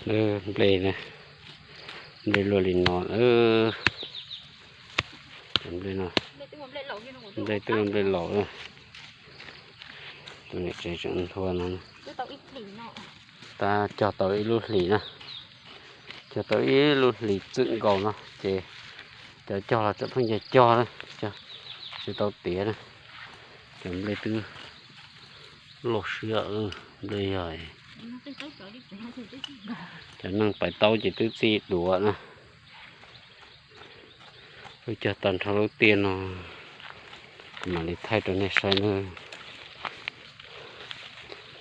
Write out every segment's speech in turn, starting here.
Nplej, nplej luaj li no. Cov nplej no, nplej twb ua nplej laus. Tus niam tsev tseem nthua no, tab cog tau ib lub hlis na, cog tau ib lub hlis txwm nkaus no ces cov cog los tseem pheej cog cog na, tsis tau tiav na. Cov nplej twb loj siab, nplej yog cov neeg pais taub ces twb txij duav na. Wb cog tag nrho lub tiaj no, kuv mam li thaij rau nej saib na.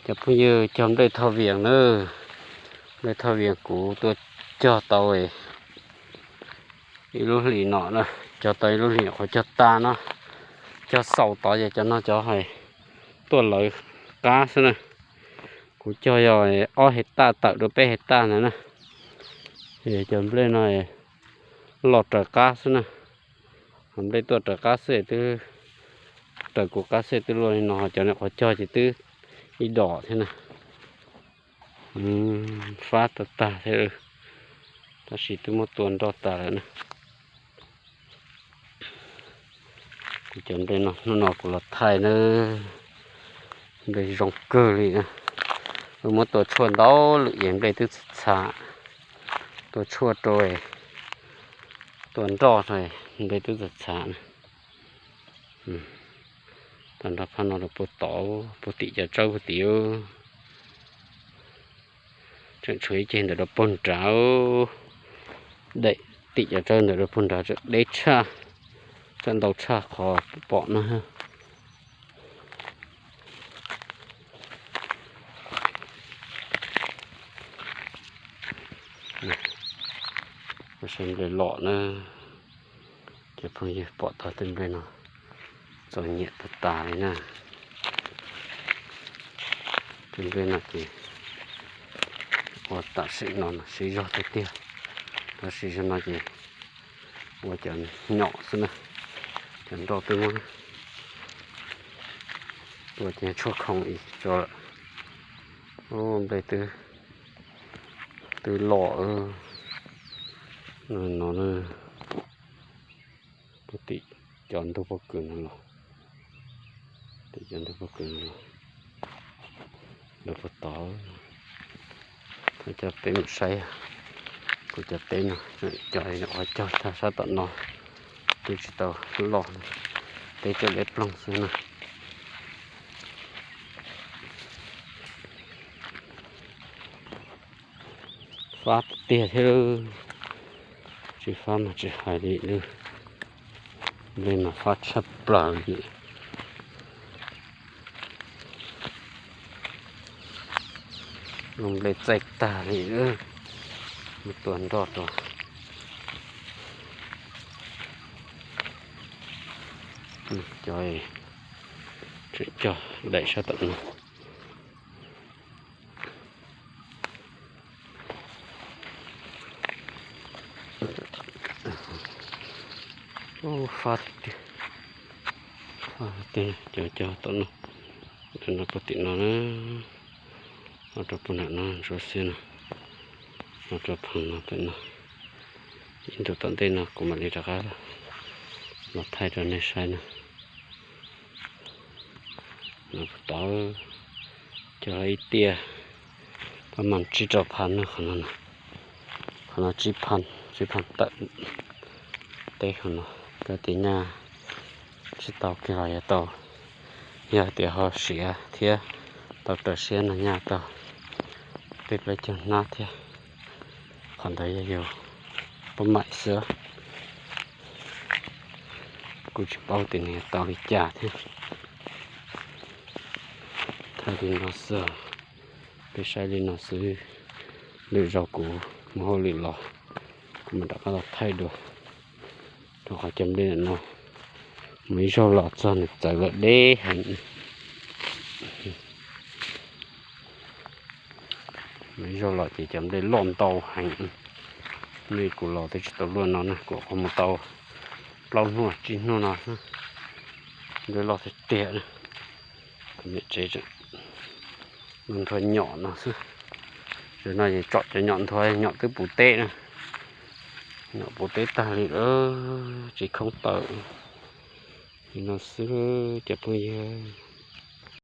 Cov phooj ywg, cog nplej thoj vias na, nplej thoj vias kuv tuaj cog tau ib lub hlis no na, cog tau ib lub hlis qhuav cog tag no, cog xaus tod ces cov no cov hais tuaj lawv qab xwb na. Kuv cog yog ob hais taj tawm rau peb hais taj ntawd na. Cov nplej no loj raws qab xwb na, ho nplej tuaj raws qab xwb twb, raws kuv qab xwb twb luaj li no, cov no qhuav cog ces twb ib dos thiab na. Fab tag tag thiab, tab sis twb muab tua nroj tas lawm na. Kuv cov nplej no hnub no kuv los thaij na, nplej zoo kawg li na. Wb muab tua tshuaj ntau lwm es nplej twb txhav txhav, tua tshuaj rau, tua nroj rau nplej twb txhav txhav na. Tag nrho phab no rau puag tod, puag tim cov tsawb puag tim. Tseem tshuav ib ceg ntawm rau puag nrad, daim tim cov tsawb ntawm rau puag nrad tseem deb tshaj, tseem ntau tshaj qhov pom no. Saib nplej loj na, cov phooj ywg pom tau tej nplej no txom nyem tas tas li na. Tej nplej no ces ua tam sim no siv zog tiag tiag, tab sis zaum no ces ua cov nyom xwb na, cov nroj twb muab tua ces tshuaj khoom ib tso lawm. Nplej twb loj no, tim cov ntug pob kws no los, tim cov ntug pob kws no los, lawv puag tod. Coj peb mus saib kuv cov teb no, cov uas cog tag sab tom no twb tsis tau loj, teb coj deb ploog xwb na. Fab tiag thiab, tsis fab mas tsis hais li, nplej mas fab tshaj plaws li. Lub nplej txaij tag li, mus tua nroj rau. Cov tseem cog daim sab tom no. Fab tiag, fab tiag, cov cog tom no, no puag tim no na, no rau puag nram no ntsuav xiab no, no rau pheem no pem no. Ib ntus tom ntej no kuv mam li rov qab los thaij rau nej saib na. No puag tod, cog ib tiaj, pab mas tsib rau phav no, qhov no, qhov no tsib phav, tsib phav tawm teb qhov no. Koj tias nyaj tsis tau kiag los yuav tau, yog tias ho siav thiab tau raws siab no nyaj tau tej plaub caug hnab thiab. Qhov ntawd yog yus pab maim xwb, kuv tsis paub tias nws tau li cas thiab. Thaij li no xwb, peb saib li no xwb, lwm zaus kuv mus hauj lwm los kuv mam rov qab los thaij dua. Rau qhov cov nplej no mus ib zaug los txog nws txawv lawm deb heev. Mus ib zaug los ces cov nplej loj ntau heev. Nplej kuv los twb tsis tau luaj no na, kuv qhuav mus tau plaub hnub tsib hnub no xwb, nplej loj tiag tiag. Kuv niam tsev tseem nrog nyom no xwb. Tam no tsom cov nyom nthuav, nyom twb puv teb na. Nyom puv teb tag li lawm, tsev khoob tawm li no xwb cov phooj ywg.